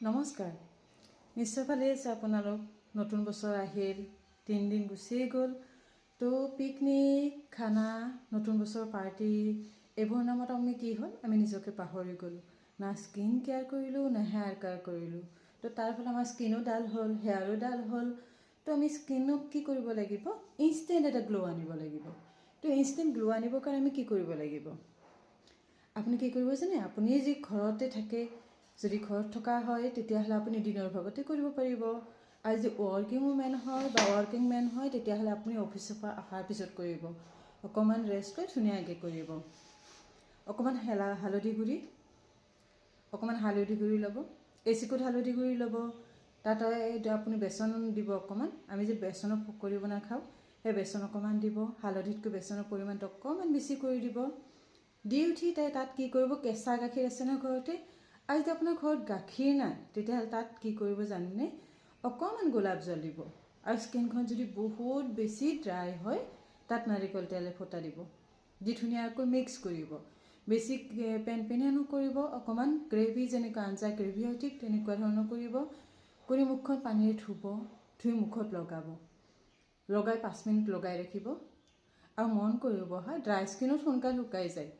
নমস্কাৰ। নিশ্চয় ভালেই আছে আপোনালোক। নতুন বছৰ আহিল, 3 দিন গুচিয়ে গ'ল। তো পিকনিক, খানা, নতুন বছৰ পাৰ্টি, এইবোৰৰ নামত আমি কি হ'ল, আমি নিজকে পাহৰি গ'লোঁ। না স্কিন কেয়াৰ কৰিলোঁ, না হেয়াৰ কেয়াৰ কৰিলোঁ। তো তাৰ ফলত আমাৰ স্কিনো ডাল হ'ল, হেয়াৰো ডাল হ'ল। তো আমি স্কিনক কি কৰিব লাগিব? ইনষ্টেণ্ট এটা গ্ল' আনিব লাগিব। তো ইনষ্টেণ্ট গ্ল' আনিবৰ কাৰণে আমি কি কৰিব লাগিব? আপুনি কি কৰিব জানে? আপুনি যি ঘৰতে থাকে, যদি ঘৰত থকা হয়, তেতিয়াহ'লে আপুনি দিনৰ ভাগতে কৰিব পাৰিব। আৰু যদি ৱৰ্কিং ওমেন হয় বা ৱৰ্কিং মেন হয়, তেতিয়াহ'লে আপুনি অফিচৰ পৰা অহাৰ পিছত কৰিব। অকণমান ৰেষ্ট লৈ ধুনীয়াকৈ কৰিব। অকণমান হালধি গুড়ি, অকণমান হালধি গুড়ি ল'ব, এচিকুট হালধি গুড়ি ল'ব। তাত এইটো আপুনি বেচন দিব অকণমান। আমি যে বেচনৰ পকৰি বনাই খাওঁ, সেই বেচন অকণমান দিব। হালধিতকৈ বেচনৰ পৰিমাণটো অকণমান বেছি কৰি দিব। দি উঠি তাই তাত কি কৰিব? কেঁচা গাখীৰ আছে নহয় ঘৰতে? আৰু যদি আপোনাৰ ঘৰত গাখীৰ নাই, তেতিয়াহ'লে তাত কি কৰিব জানেনে? অকণমান গোলাপ জল দিব। আৰু স্কিনখন যদি বহুত বেছি ড্ৰাই হয়, তাত নাৰিকল তেল এফোঁটা দিব। দি ধুনীয়াকৈ মিক্স কৰিব। বেছি পেনপেনীয়া নকৰিব। অকণমান গ্ৰেভি, যেনেকুৱা আঞ্জা গ্ৰেভি হয়, ঠিক তেনেকুৱা ধৰণৰ কৰিব। কৰি মুখখন পানীৰে ধুব, ধুই মুখত লগাব। লগাই 5 মিনিট লগাই ৰাখিব। আৰু মন কৰিব, হয়, ড্ৰাই স্কিনত সোনকালে শুকাই যায়।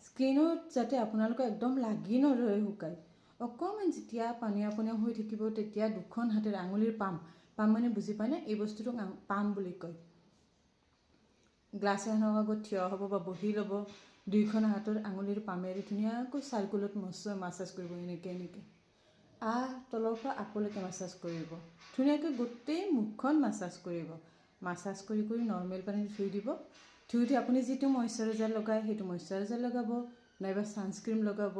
স্কিনত যাতে আপোনালোকৰ একদম লাগি নধৰে শুকাই, অকণমান যেতিয়া পানীয়া পানীয়া হৈ থাকিব, তেতিয়া দুখন হাতেৰে আঙুলিৰ পাম, পাম মানে বুজি পায়নে? এই বস্তুটোক পাম বুলি কয়। গ্লাছ এখনৰ আগত থিয় হ'ব বা বহি ল'ব। দুইখন হাতৰ আঙুলিৰ পামেৰে ধুনীয়াকৈ চাৰ্কুলত মাছাজ কৰিব। এনেকৈ এনেকৈ তলৰ পৰা আপলৈকে মাছাজ কৰিব। ধুনীয়াকৈ গোটেই মুখখন মাছাজ কৰিব। মাছাজ কৰি কৰি নৰ্মেল পানীত ধুই দিব। ধুই উঠি আপুনি যিটো মইশ্চাৰাইজাৰ লগায়, সেইটো মইশ্চাৰাইজাৰ লগাব নাইবা ছানস্ক্ৰীম লগাব।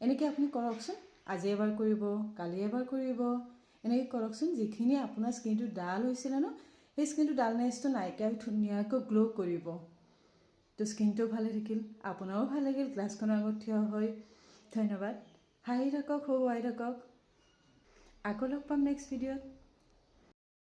এনেকৈ আপুনি কৰকচোন। আজি এবাৰ কৰিব, কালি এবাৰ কৰিব, এনেকৈ কৰকচোন। যিখিনি আপোনাৰ স্কিনটো ডাল হৈছিলে ন, সেই স্কিনটো ডালনেছটো নাইকিয়া হৈ ধুনীয়াকৈ গ্ল' কৰিব। তো স্কিনটোও ভালে থাকিল, আপোনাৰো ভাল লাগিল গ্লাছখনৰ আগত থিয় হৈ। ধন্যবাদ। হাঁহি থাকক, হহুৱাই থাকক। আকৌ লগ পাম নেক্সট ভিডিঅ'ত।